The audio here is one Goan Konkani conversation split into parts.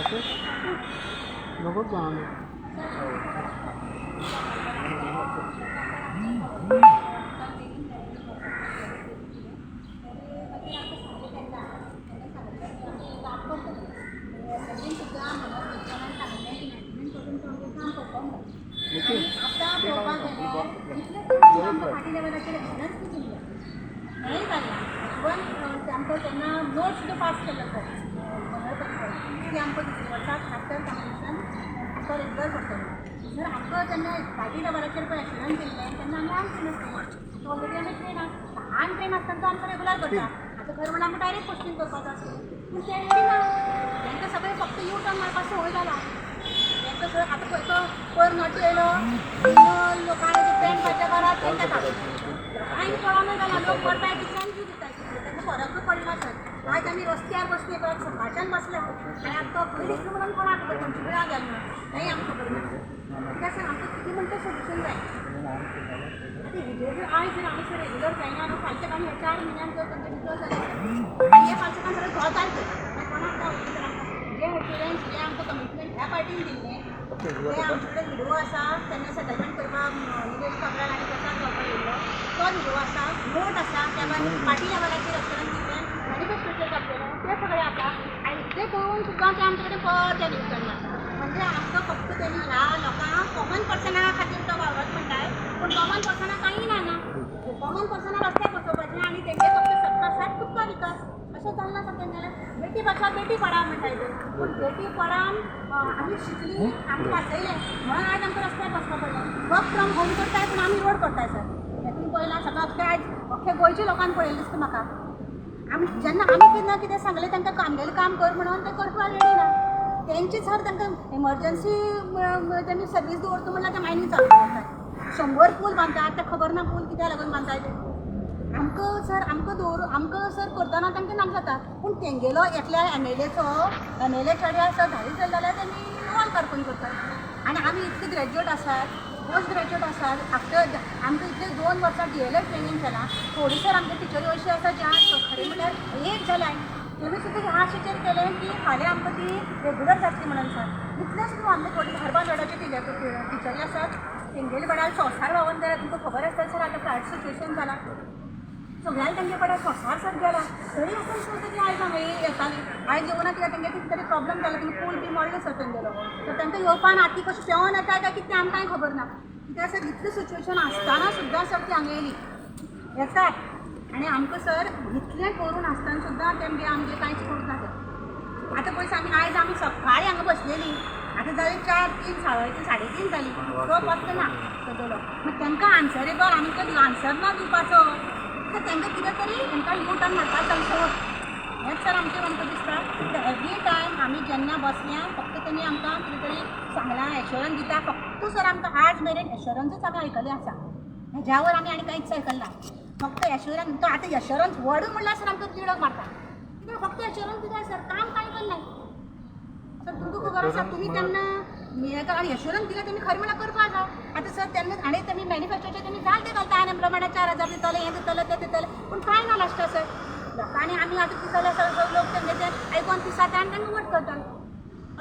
नको जाणं. आतां पळोवपाक गेल्यार इतलें करून आमकां फाटी लेवलाचेर एश्युरन्स बी दिल्लें मेन जालें. इवन आमकां तेन्ना नोट सुद्दां पास केल्लो सर की आमकां दुसऱ्या वर्साक आफ्टर कम्प्लिशन आमकां रेगुलर करतलो सर. आमकां तेन्ना फाटी लेवलाचेर पळय एश्युरन्स दिल्लें तेन्ना आमी आमचें नासलें. ऑलरेडी आमी ट्रेन ल्हान ट्रेन आसतना तो आमकां रेगुलर करता. आतां खरें म्हणल्यार आमकां डायरेक्ट पोस्टींग करपाचो आसता, पूण ते रेडी ना. तांकां सगळें फक्त यू टर्न मारपाक संवय जाला तांकां सर. आतां पळय तो पयर नोटी येयलो, लोकांक बँड बाजा घरात तेंकां कांय कळना जाला. लोक मरताय तितल्यान जीव दिता, तांकां फरकूय पडना सर. आयज आमी रस्त्यार बसले पळय, सकाळच्यान बसले आनी आमकां खंय दिसलें म्हणून कोणाक खबर तुमचे कडेन गेले म्हणून हेंय आमकां खबर ना. कित्याक सर, आमकां कितें म्हणटा सोल्युशन जाय. आतां हेजेर जर आयज जर आमी सर रेगुलर जायना न्हू, फालच्या आनी ह्या 4 म्हयन्यान जर तांचे डिक्लोज जालें आनी हे फालच्या काम सगळें घोळ जायत कोणाक काय सर. आमकां जे एश्युरन्स, जे आमकां कमिटमेंट ह्या पार्टीन दिल्लें, ते आमचे कडेन व्हिडिओ आसा. तेन्ना सेटलमेंट करपाक निलेश काब्राल आनी प्रसाद गावकर येयल्लो, तो व्हिडिओ आसा, नोट आसा. त्या भायर पार्टी लेवलाचेर एश्युरन्स दिल्लें, मॅनिफेस्टोचेर घातलेलें, तें सगळें आसा. आनी इतलें करून सुद्दां ते आमचे कडेन परत ते रिटर्न मारता. म्हणजे आमकां फक्त तेणी ह्या लोकांक कॉमन पर्सना खातीर तो वावरत म्हणटाय, पूण कॉमन पर्सना कांय ना ना. कॉमन पर्सना रस्त्यार बसोवपाचें आनी तेंचे फक्त सबका साथ खुदका विकास अशें चलना सर तेंगेलें. बेटी बचाव बेटी पढाव म्हणटाय ते, पूण बेटी पढावन आमी शिकली, आमकां वाचयलें म्हणून आयज आमकां रस्त्यार बसपा पडलें. वर्क फ्रॉम होम करताय, पूण आमी रोड करताय सर. हें तुमी पळयलां सगळें, अख्खें आयज अख्खे गोंयच्या लोकांक पळयलें दिसता म्हाका. आमी जेन्ना आमी कितें ना कितें सांगलें तांकां, आमगेलें काम कर म्हणून, ते करपाक रेडी ना. तेंचे सर, तांकां एमर्जन्सी तेमी सर्वीस दवरता म्हणल्यार ते मायनींग चालू दवरतात. 100 पूल बांदता, आतां खबर ना पूल कित्याक लागून बांदताय ते. आमकां सर, आमकां दवर आमकां सर करतना तांकां नाका जाता, पूण तेंगेलो एकल्या एमएलएचो, एमएलए चेड्या सर धाडी जाले जाल्यार तेमी इनवॉल्व कारकून करतात. आनी आमी इतले ग्रॅज्युएट आसात, पोस्ट ग्रॅज्युएट आसात, आफ्टर आमकां इतले 2 वर्सां डीएलएड ट्रेनींग केलां. थोडी सर आमचे टिचरी अशी आसा ज्या खरें म्हणल्यार एज जाल्या, तेमी सुद्दां ह्या आशेचेर केलें की फाल्यां आमकां ती रेगुलर जातली म्हणून सर. इतलें सुद्दां आमचे थोडी धारबांदोडाचे टिचरी आसात, तेंगेले बडाल संवसार व्हांवन जाल्यार तुमकां खबर आसतलें सर, आतां फ्लड सिच्युएशन जाला, सगळ्यांक तेंगे कडेन संवसार सर गेला. तरी वचून सुद्दां ती आयज हांगा येताली. आयज येवना कित्याक तेंगे कितें तरी प्रॉब्लम जाला. तेंगे पूल बी मोडलो सर तेंगेलो, तर तांकां येवपाक ना. ती कशी पेंवन येता काय कितें आमकांय खबर ना. कित्याक सर, इतलें सिच्युएशन आसतना सुद्दां सर ती हांगा येयली, येतात. आनी आमकां सर इतलें करून आसतना सुद्दां तेमगे आमगें कांयच करूंक ना सर. आतां पयस आमी आयज आमी सकाळीं हांगा बसलेलीं, आतां जालीं चार तीन, 3:30, 3:30 जालीं, तो पत्तो ना सगळो. मागीर तांकां आन्सरेबल आमकां आन्सर ना दिवपाचो, तर तांकां कितें तरी तांकां यू टर्न मारपाक सांगचो. हेंच सर आमचें आमकां दिसता. एवरी टायम आमी जेन्ना बसल्या, फक्त तेणी आमकां कितें तरी सांगलां, एश्योरन्स दिता फक्त सर. आमकां आज मेरेन एश्योरन्सूच आमी आयकलें आसा, हेज्यावर आमी आनी कांयच आयकलें ना. फक्त एश्योरन्स. तो आतां एश्योरन्स वर्ड म्हणल्यार सर आमकां तिडक मारता, कित्याक फक्त एश्योरन्स दिता सर, काम कांय करना सर. तुमकां खबर आसा, तुमी तेन्ना हें आनी एश्योरन्स दिलें तेमी, खरें म्हणल्यार करपा जाय. आतां सर तेन्ना आनी तेमी मॅनिफेस्टोचेर तेमी जायते घालता, अनएम्प्लॉयमेंटाक 4000 दितले, हें दितले, तें दितले, पूण कांय ना लास्टा सर. लोकांनी आमी आतां कितें जालें सर, लोक तेंगे ते आयकोन पिसाता आनी तांकां वोट करतात.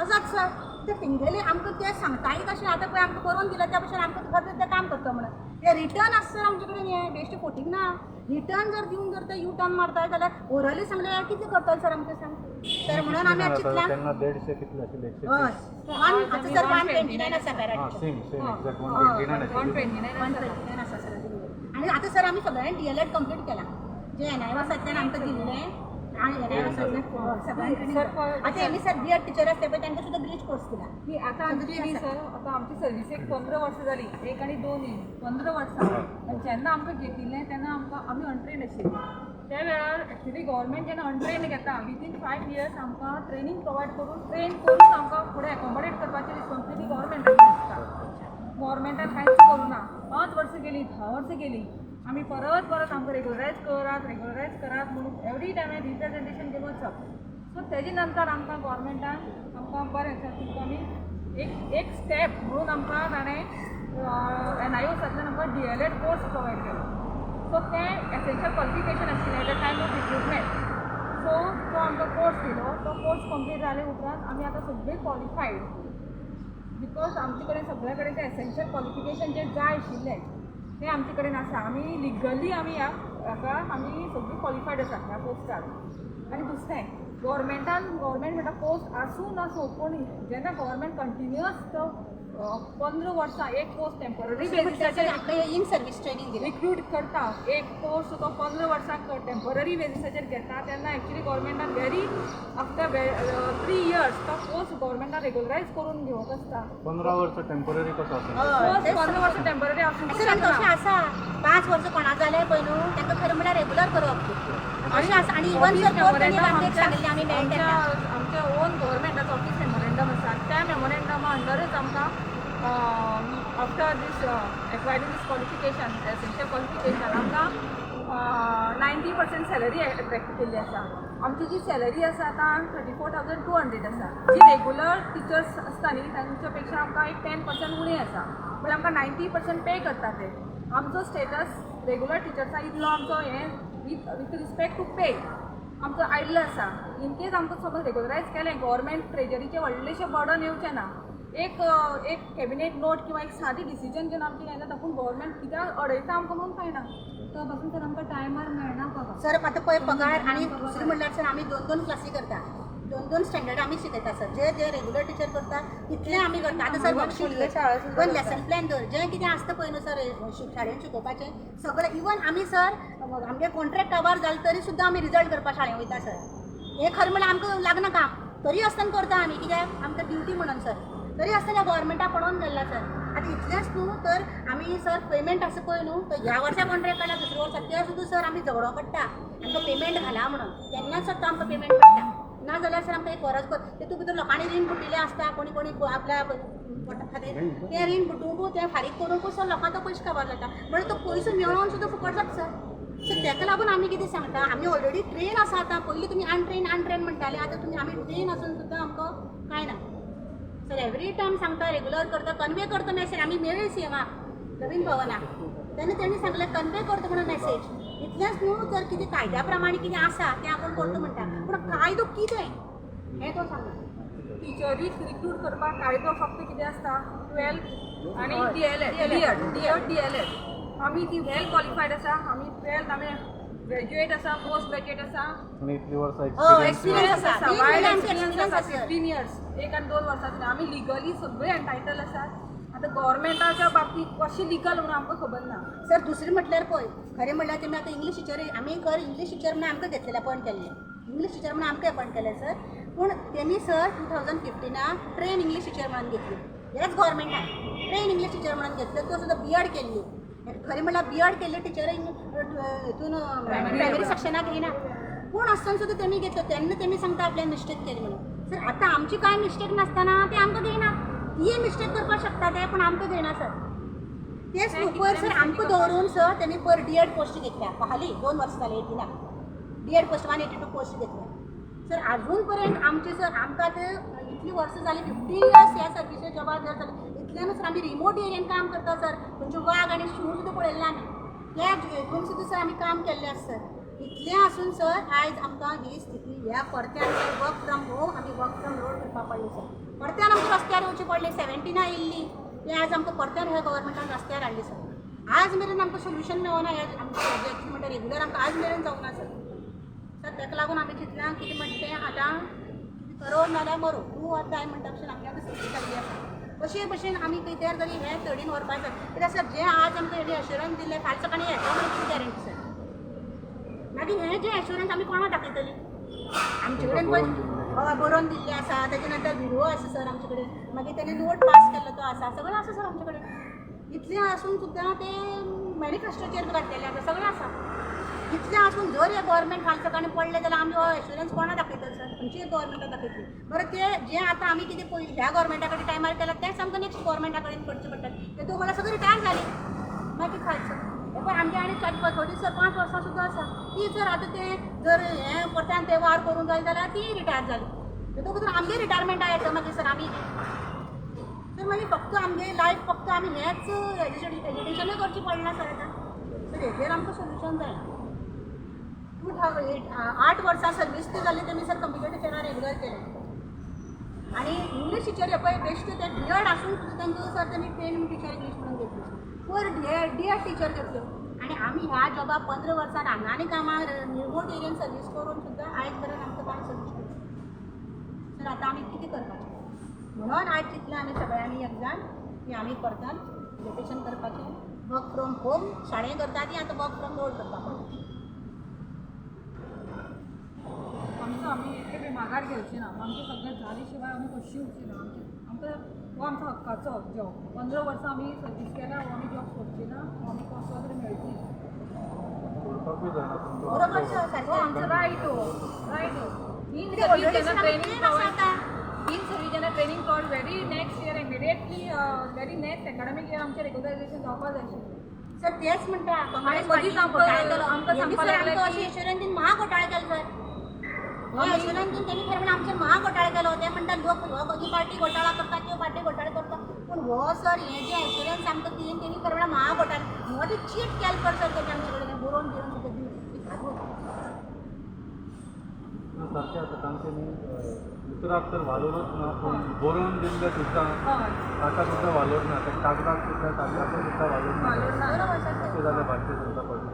असोच सर ते तेंगेले आमकां ते सांगताय कशें. आतां पळय आमकां बरोवन दिलें त्या भशेन आमकां खरें तें काम करता म्हणून ते रिटर्न आसा सर. आमचे कडेन हें बेश्टें फोटींग ना. रिटर्न जर दिवन जर ते यू टर्न मारता जाल्यार ओरली सांगलें जाल्यार कितें करतले सर आमकां सांग सर. म्हणून आमी आतां चिंतलां. तेन्ना 150 कितले आशिल्ले? 130. हय, वन आतां सर 129 आसा पॅरा. हां, सेम सेम, एक्झॅक्ट 129 आशिल्ले. 129 आसा सर. आनी आतां सर आमी सगळ्यांनी डीएलएड कंप्लीट केलां, जे एनआयओसांतल्यान आमकां दिल्लें आनी एनआयओसांतल्यान सगळ्यांनी. आतां हेमी सर बीएड टिचर आसता पळय, तांकां सुद्दां ब्रिज कोर्स दिला. न्ही, आतां आमची न्ही सर, आतां आमची सर्विसेक 15 वर्सां जालीं, एक आनी दोन न्ही, 15 वर्सां. आनी जेन्ना आमकां घेतिल्लें तेन्ना आमकां आमी अनट्रेंड आशिल्लीं त्या वेळार. एक्चुली गव्हर्मेंट जेन्ना अनट्रेंड घेता, विदीन 5 इयर्स आमकां ट्रेनींग प्रोवायड करून, ट्रेन करून आमकां फुडें एकोमोडेट करपाची रिस्पॉन्सिबिलिटी गव्हर्मेंटाची आसता. गव्हर्मेंटान कांयच करूं ना. 5 वर्सां गेलीं, 10 वर्सां गेलीं, आमी परत परत आमकां रेगुलरायज करात, रेगुलरायज करात म्हणून एवरी टायम रिप्रेझेंटेशन घेवन वचप. सो तेजे नंतर आमकां गव्हर्मेंटान आमकां बरें सर, तुमकां आमी एक एक स्टेप म्हणून आमकां ताणें एनआयओसांतल्यान आमकां डीएलएड कोर्स प्रोवायड केलो. सो तें एसेन्शियल क्वॉलिफिकेशन आशिल्लें at the time of recruitment. So तो आमकां कोर्स दिलो, तो कोर्स कंप्लीट जाले उपरांत आमी आतां सगळीं क्वॉलिफायड, because आमचे कडेन सगळ्या कडेन तें एसेन्शियल क्वॉलिफिकेशन जें जाय आशिल्लें तें आमचे कडेन आसा. आमी लिगली आमी ह्या हाका आमी सगळीं क्वॉलिफायड आसा ह्या पोस्टार. आनी दुसरें गव्हर्मेंटान, गव्हर्मेंट म्हणटा पोस्ट आसूं नासूं, पूण जेन्ना गव्हर्मेंट कंटिन्युअस तो 15 वर्सां एक पोस्ट टेम्पररी बेजिसाचेर इन सर्वीस ट्रेनिंग दिलें. रिक्रूट करता, एक पोस्ट तो 15 वर्सांक टेम्पररी बेजिसाचेर घेता, तेन्ना एक्चुली गव्हर्मेंटान व्हेरी आफ्टर 3 इयर्स तो पोस्ट गव्हर्मेंटान रेगुलरायज करून घेवप आसता. 15 वर्सां टेम्पररी कसो आसा? हय. पोस्ट 15 वर्सां टेम्पररी आसूंक सर, आनी तशें शकना. आसा, 5 वर्सां कोणा जालें पळय न्हू, तांकां खरें म्हणल्यार रेगुलर करप अशें आसा. आनी even office sir court memorandum, आमकां सांगिल्लें आमी मेळटा. आमच्या आमच्या ओन गव्हर्मेंटाचो ऑफीस मेमोरेंडम आसा. त्या मेमोरेंडमा अंडरूच आमकां after this acquiring this qualification, essential qualification, आमकां 90% सॅलरी एट्रॅक्ट केल्ली आसा. आमची जी सॅलरी आसा आतां 34,200 आसा, जी रेगुलर टिचर्स आसता न्ही तांच्या पेक्षा आमकां एक 10% उणें आसा, बट आमकां 90% पे करता ते. आमचो स्टेटस रेगुलर टिचर्सा इतलो आमचो हें विथ रिस्पेक्ट टू पे आमचो आयडल आसा. इन केस आमकां समज रेगुलरायज केलें, गव्हर्मेंट ट्रेजरीचें व्हडलेशें बर्डन येवचें ना. एक एक कॅबिनेट नोट किंवा एक सादी डिसिजन घेवन आमचें हें जाता, पूण गव्हर्मेंट कित्याक अडयता आमकां म्हणून कळना. तो पासून सर आमकां टायमार मेळना पगार. सर, आतां पळय पगार. आनी दुसरें म्हणल्यार सर, आमी दोन दोन क्लासी करता, दोन दोन स्टँडर्ड आमी शिकयता सर. जे जे रेगुलर टिचर करता तितलें आमी करता. आतां सर वर्कशीट पण लेसन प्लॅन धर, जें कितें आसता पळय न्हू सर शाळेन शिकोवपाचें सगळें. इवन आमी सर, आमगे कॉन्ट्रॅक्ट काबार जालें तरी सुद्दां आमी रिजल्ट करपा शाळेन वयता सर. हें खरें म्हणल्यार आमकां लागना काम, तरी आसतना करता आमी, कित्याक आमकां ड्युटी म्हणून सर. तरी आसतना गव्हर्मेंटा पडोन गेल्ला सर. आतां इतलेंच न्हू तर आमी सर पेमेंट आसा पळय न्हू, तर ह्या वर्सा कॉन्ट्रॅक्ट काडला, दुसऱ्या वर्सा ते सुद्दां सर आमी झगडो पडटा आमकां पेमेंट घाला म्हणून. तेन्नाच सर तो आमकां पेमेंट पडटा, ना जाल्यार सर आमकां एक वरस भर तेतूंत भितर लोकांनी रीण बुड्डिल्लें आसता. कोणी कोणी आपल्या पोटा खातीर तें रीण बुड्डूंक, तें फारीक करूंक सर लोकांक तो पयशे काबार जाता. म्हणल्यार तो पयसो मेळोवन सुद्दां फुकट जाता सर. सो ताका लागून आमी कितें सांगता, आमी ऑलरेडी ट्रेन आसा. आतां पयलीं तुमी अनट्रेन अनट्रेन म्हणटाले, आतां तुमी आमी ट्रेन आसून सुद्दां आमकां कांय ना सर. एवरी टायम सांगता, रेगुलर करता, कन्वे करता मेसेज. आमी मेळ्ळी सीएमाक रवींद्र भवनाक, तेन्ना तेणी सांगलें कन्वे करता म्हणून मेसेज. इतलेंच न्हू तर कितें कायद्या प्रमाणे कितें आसा तें आपूण करता म्हणटा, पूण कायदो कितें हें तो सांगना. टिचरीक रिक्रूट करपाक कायदो फक्त कितें आसता, 12th आनी DElEd, DEd, DEd, DElEd. आमी ती वेल क्वॉलिफायड आसा. आमी 12th, आमी ग्रॅज्युएट आसा, पोस्ट ग्रॅज्युएट आसा. आनी इतली वर्सां हय, एक्सपिरियन्स. एक्सपिरियन्स आसा. वायड तीन एक्सपिरियन्स एक्सपिरियन्स आसा. आसा. 15 इयर्स, 1 आनी 2 वर्सां आमी लिगली सगळे एन्टायटल आसात. आतां गव्हर्मेंटाच्या बाबतींत कशें लिगल म्हणून आमकां खबर ना. सर, दुसरें म्हटल्यार पळय, खरें म्हणल्यार तेमी आतां इंग्लीश टिचर, आमी खरें इंग्लीश टिचर म्हणून आमकां घेतलेलें, अपॉयंट केल्लें, इंग्लीश टिचर म्हणून आमकां अपॉयंट केलें सर. पूण तेमी सर 2015 ट्रेन इंग्लीश टिचर म्हणून घेतली. ह्याच गव्हर्मेंटान ट्रेन इंग्लीश टिचर म्हणून घेतले, तो सुद्दां बी एड केल्ली. खरें म्हणल्यार बी एड केल्ले टिचर हितून प्रायमरी सेक्शनाक घेयना, पूण आसतना सुद्दां तेमी घेतलो. तेन्ना तेमी सांगता आपल्यान मिस्टेक केली म्हणून. सर, आतां आमची कांय मिस्टेक नासतना ते आमकां घेयना. ती मिस्टेक करपाक शकता ते, पूण आमकां घेयना सर. तेच न्हू, पयर सर आमकां दवरून सर तेमी पयर डी एड पोस्ट घेतल्या. हाली 2 वर्सां जाली, 18 D Ed post, 182 post घेतल्या सर. अजून पर्यंत आमचे सर, आमकां आतां इतली वर्सां जाली, 15 इयर्स ह्या सर्विसे जॉबार जाली. इतल्यान सर आमी रिमोट एरियेन काम करता सर. खंयचे वाग आनी शींव सुद्दां पळयलें आमी, त्या हितून सुद्दां सर आमी काम केल्लें आसा सर. इतलें आसून सर आयज आमकां ही स्थिती. ह्या परत्यान सर वर्क फ्रॉम होम, आमी वर्क फ्रॉम रोड करपाक पडलें सर. परत्यान आमकां रस्त्यार येवचें पडलें. 17 येयल्ली ते आज आमकां परत्यान ह्या गव्हर्मेंटान रस्त्यार हाडली सर. आज मेरेन आमकां सोल्युशन मेळना. ह्या आमचें हेजें कितें म्हणटा, रेगुलर आमकां आज मेरेन जावना सर. सर, ताका लागून आमी चिंतलां, कितें म्हणटा तें, आतां करो नाल्यार मरो, do or die म्हणटा भशेन आमगे आतां स्थिती जाल्ली आसा. कशे भशेन आमी कित्याक तरी हें तडीन व्हरपाक जाय. कित्याक सर, जें आज आमकां हेणी एश्युरन्स दिल्लें, फाल्यां सकाळीं येता म्हणून कितें गॅरंटी सर? मागीर हें जें एश्युरन्स आमी कोणाक दाखयतलीं? आमचे कडेन पळय, हय, बरोवन दिल्लें आसा. ताजे नंतर व्हिडिओ आसा सर आमचे कडेन. मागीर तेणे नोट पास केल्लो तो आसा, सगळें आसा सर आमचे कडेन. इतलें आसून सुद्दां ते मॅनिफेस्टोचेर घातलेलें आसा, सगळें आसा. इतलें आसून जर हे गव्हर्मेंट फाल्यां सकाळीं पडलें जाल्यार आमी हो एश्युरन्स कोणाक दाखयतले सर? खंयची एक गव्हर्मेंटाक दाखयतली? बरें, तें जें आतां आमी कितें पळय ह्या गव्हर्मेंटा कडेन टायमार केलां, तेंच आमकां नेक्स्ट गव्हर्मेंटा कडेन करचें पडटलें. ते दोग जाल्यार सगळीं रिटायर जालीं, मागीर खायचो हे पळय आमगे आनी 4 थोडीं सर 5 वर्सां सुद्दां आसा. ती जर आतां तें जर हें परत्यान ते वार करूंक जाय जाल्यार ती रिटायर जाली, तेतून भितर आमगे रिटायरमेंटा येता मागीर सर. आमी सर मागीर फक्त आमगे लायफ फक्त आमी हेंच एज्युकेशनूय करचें पडना सर. आतां सर हेजेर आमकां सोल्युशन जाय. 8 वर्सां सर्वीस ती जाली तेमी सर कंप्युटर टिचरां रेगुलर केले. आनी इंग्लीश टिचर पळय बेश्टे ते डी एड आसून सुद्दां तांकां सर तेमी ट्रेन टिचर इंग्लीश म्हणून घेतली, फोर डी एड टिचर घेतल्यो. आनी आमी ह्या जॉबाक 15 वर्सां रांगांनी कामां रिमोट एरियन सर्वीस करून सुद्दां आयज पर्यंत आमकां कांय सोल्युशन. सर, आतां आमी कितें करपाचें? म्हणून आयज चिंतलें आमी सगळ्यांनी एकजाण की आमी परतान एजुकेशन करपाचें. वर्क फ्रॉम होम शाळें करता ती आतां वर्क फ्रॉम रोड करपा पडटा. आमचो आमी एकटे माघार घेवची ना. आमचें सगळें जाले शिवाय आमी कशी उरची ना. आमचे आमकां हो आमचो हक्काचो जॉब. 15 वर्सां आमी सर्वीस केल्या. हो आमी जॉब सोडची ना. हो आमी कसो तरी मेळची. सोडपाकूय जायना तुमचो. बरोबर सर. हो. सारकें. आमचो रायट, हो रायट हो. इन कितें सर्वीस already जेन्ना सर, आमी ट्रेनींग train आसा आतां. इन सर्वीस जेन्ना training provide, very next year immediately, very next academic year आमचें रेगुलरायझेशन जावपा जाय आशिल्लें. सर, तेच म्हणटा. काँग्रेस मदींच पार्टी आमकां घोटाळो केलो. आमकां हेमी सांगपाक सर लागले आमकां अशें एश्युरन्स महा घोटाळो केलो सर. हे एश्युरन्स दिवन तेणी खरें म्हणल्यार आमचेर महा घोटाळो केलो. ते म्हणटा लोक हो ही पार्टी घोटाळा करता, त्यो पार्टी घोटाळा करता, पूण हो सर हे जे एश्युरन्स आमकां दिवन तेणी खरें म्हणल्यार महा घोटाळो हो ते चीट केले पर सर. तेणी आमचे कडेन बरोवन बिरोवन सुद्दां दिवन. सारकें आसा तांचें न्ही. उतराक तर वालोरच ना, पूण बरोवन दिल्लें सुद्दां ताका सुद्दां वालोर ना. त्या कागदाक सुद्दां, कागदाचो सुद्दां वालोर ना. वालोर ना. बरोबर सर. अशें जालें भारतीय जनता पार्टी.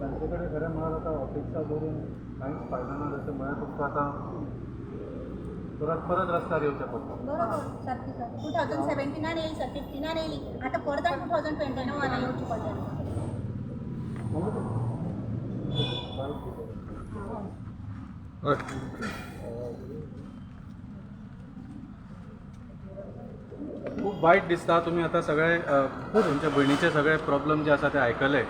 तांचे कडेन खरें म्हळ्यार आतां अपेक्षा दवरून कांयच फायदो ना. जशें म्हळ्यार तुमकां आतां परत परत रस्त्यार येवचें पडटा. बरोबर, सारकें सर. 2017न येयली सर, 15न येयली, आतां परत 2021न येवचें पडलें. खूब वायट दिसता. तुमी आतां सगळे तुमच्या भयणीचे सगळे प्रॉब्लम जे आसा ते आयकले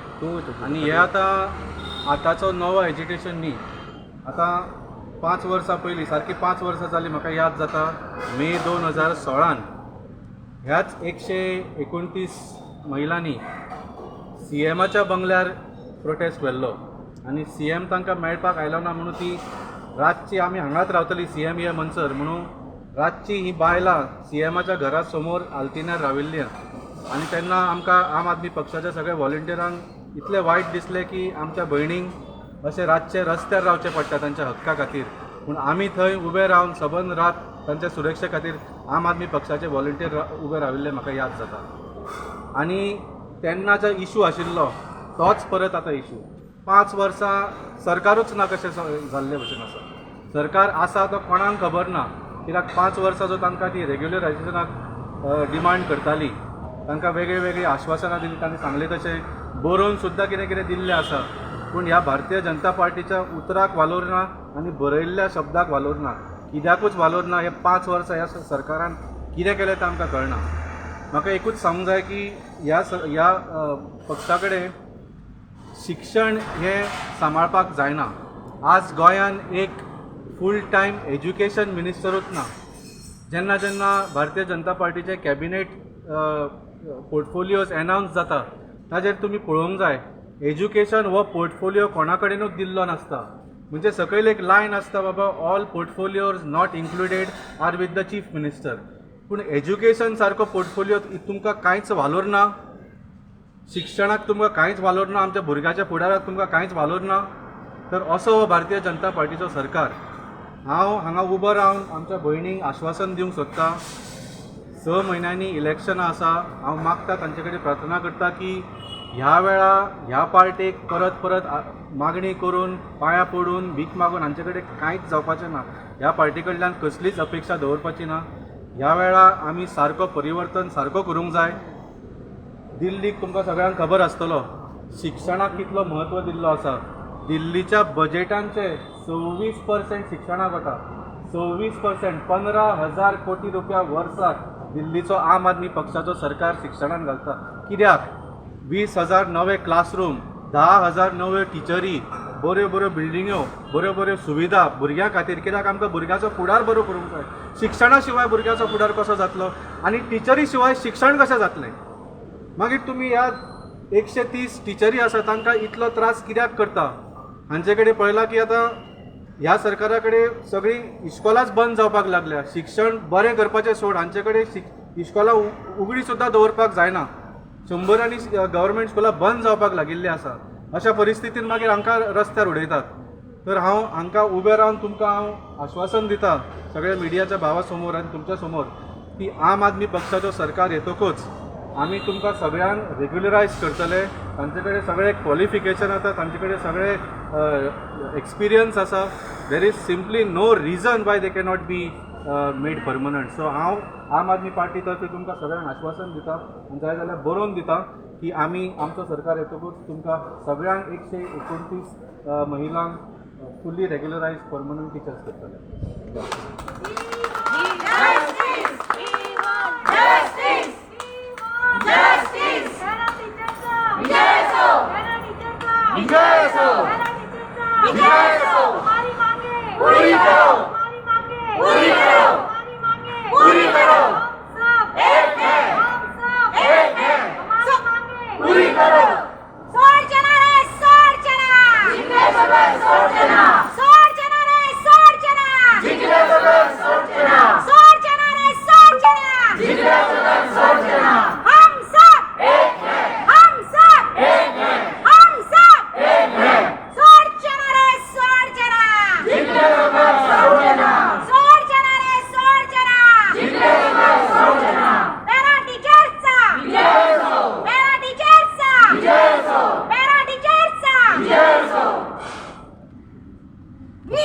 आनी हे आतां आतांचो नवो एजिटेशन न्ही. आतां 5 वर्सां पयलीं, सारकी 5 वर्सां जालीं, म्हाका याद जाता, मे 2016न ह्याच 129 महिलांनी सीएमाच्या बंगल्यार प्रोटेस्ट व्हेल्लो आनी सीएम तांकां मेळपाक आयलो ना म्हणून ती रातची, आमी हांगाच रावतली सीएम ये म्हणसर म्हणून, रातची ही बायलां सीएमाच्या घरा समोर आल्तिनार राविल्लीं. आनी तेन्ना आमकां आम आदमी पक्षाच्या सगळ्या व्हॉलंटियरांक इतलें वायट दिसलें की आमच्या भयणींक अशें रातचें रस्त्यार रावचें पडटा तांच्या हक्का खातीर. पूण आमी थंय उबे रावन सबंद रात तांच्या सुरक्षे खातीर आम आदमी पक्षाचे व्हॉलंटियर उबे राविल्ले म्हाका याद जाता. आनी तेन्ना जो इशू आशिल्लो तोच परत आतां इशू. 5 वर्सां सरकारूच ना कशें जाल्ले भशेन आसा. सरकार आसा तो कोणाक खबर ना, कित्याक 5 वर्सां जो तांकां ती रेग्युलरायझेशनाक डिमांड करताली, तांकां वेगळी वेगळीं आश्वासनां दिली, तांणी सांगलें तशें बरोवन सुद्दां कितें कितें दिल्लें आसा, पूण ह्या भारतीय जनता पार्टीच्या उतराक वालोर ना आनी बरयल्ल्या शब्दाक वालोर ना, कित्याकूच वालोर ना. हे 5 वर्सां ह्या सरकारान कितें केलें तें आमकां कळना. म्हाका एकूच सांगूंक जाय की ह्या पक्षा कडेन शिक्षण हें सांबाळपाक जायना. आज गोंयान एक फूल टायम एज्युकेशन मिनिस्टरूच ना. जेन्ना जेन्ना भारतीय जनता पार्टीचे कॅबिनेट पोर्टफोलियोज एनावन्स जाता, ताजेर तुमी पळोवंक जाय, एज्युकेशन हो पोर्टफोलियो कोणा कडेनूच दिल्लो नासता. म्हणजे सकयल एक लायन आसता, बाबा, all portfolios not included are with the chief minister. पूण एज्युकेशन सारको पोर्टफोलियो तुमकां कांयच वालोर ना? शिक्षणाक तुमकां कांयच वालोर ना? आमच्या भुरग्याच्या फुडाराक तुमकां कांयच वालोर ना? तर असो हो भारतीय जनता पार्टीचो सरकार. हांव हांगा उबो रावन आमच्या भयणींक आश्वासन दिवंक सोदतां. 6 म्हयन्यांनी इलेक्शनां आसा. हांव मागता, तांचे कडेन प्रार्थना करता की ह्या वेळा ह्या पार्टेक परत परत मागणी करून, पांयां पडून, भीक मागून हांचे कडेन कांयच जावपाचें ना. ह्या पार्टी कडल्यान कसलीच अपेक्षा दवरपाची ना. ह्या वेळा आमी सारको परिवर्तन सारको करूंक जाय. दिल्लीक तुमकां सगळ्यांक खबर आसतलो शिक्षणाक कितलो म्हत्व दिल्लो आसा. दिल्लीच्या बजेटांचे 26% शिक्षणाक वता. 26%, 15,000 कोटी रुपया वर्साक दिल्लीचो आम आदमी पक्षाचो सरकार शिक्षणान घालता. कित्याक? 20,000 नवे क्लासरूम, 10,000 नव्यो टिचरी, बऱ्यो बऱ्यो बिल्डिंग्यो, बऱ्यो बऱ्यो सुविधा भुरग्यां खातीर. कित्याक? आमकां भुरग्याचो फुडार बरो करूंक जाय. शिक्षणा शिवाय भुरग्याचो फुडार कसो जातलो आनी टिचरी शिवाय शिक्षण कशें जातलें? मागीर तुमी ह्या 130 टिचरी आसा तांकां इतलो त्रास कित्याक करता? हांचे कडेन पळयलां की आतां ह्या सरकारा कडेन सगळीं इस्कोलाच बंद जावपाक लागल्या. शिक्षण बरें करपाचें सोड, हांचे कडेन इस्कोलां उगडी सुद्दां दवरपाक जायना. शंबरांनी गव्हर्मेंट स्कुलां बंद जावपाक लागिल्लीं आसा. अशा परिस्थितीन मागीर हांकां रस्त्यार उडयतात. तर हांव हांकां उबें रावन तुमकां हांव आश्वासन दिता सगळ्या मिडियाच्या भावा समोर आनी तुमच्या समोर की आम आदमी पक्षाचो सरकार येतकूच आमी तुमकां सगळ्यांक रेग्युलरायज करतले. तांचे कडेन सगळे क्वॉलिफिकेशन आसा, तांचे कडेन सगळे एक्सपिरियन्स आसा. There is simply no reason why they cannot be made permanent. So हांव आम आदमी पार्टी तर्फे तुमकां सगळ्यांक आश्वासन दिता आनी जाय जाल्यार बरोवन दिता की आमी आमचो सरकार येतकूच तुमकां सगळ्यांक 129 महिलांक फुल्ली रेग्युलरायज परमनंट टिचर्स करतले. विजय असो, विजय असो. हमारी मांगे पूरी करो, हमारी मांगे पूरी करो, हमारी मांगे पूरी करो. हम सब एक हैं, हम सब एक हैं. हमारी मांगे पूरी करो. सोड चला रे सोड चला, जिंकले बगैर सोड चला, सोड चला रे सोड चला, जिंकले बगैर सोड चला, सोड चला रे सोड चला, जिंकले बगैर सोड चला. हम सब एक हैं, हम सब एक हैं, हम सब एक हैं. सोड चला रे सोड चला, जिंकले बगैर सोड चला, सोड चला रे सोड चला, जिंकले बगैर सोड चला. पॅरा टीचर्सचा विजय असो, पॅरा टीचर्सचा विजय असो, पॅरा टीचर्सचा विजय असो. We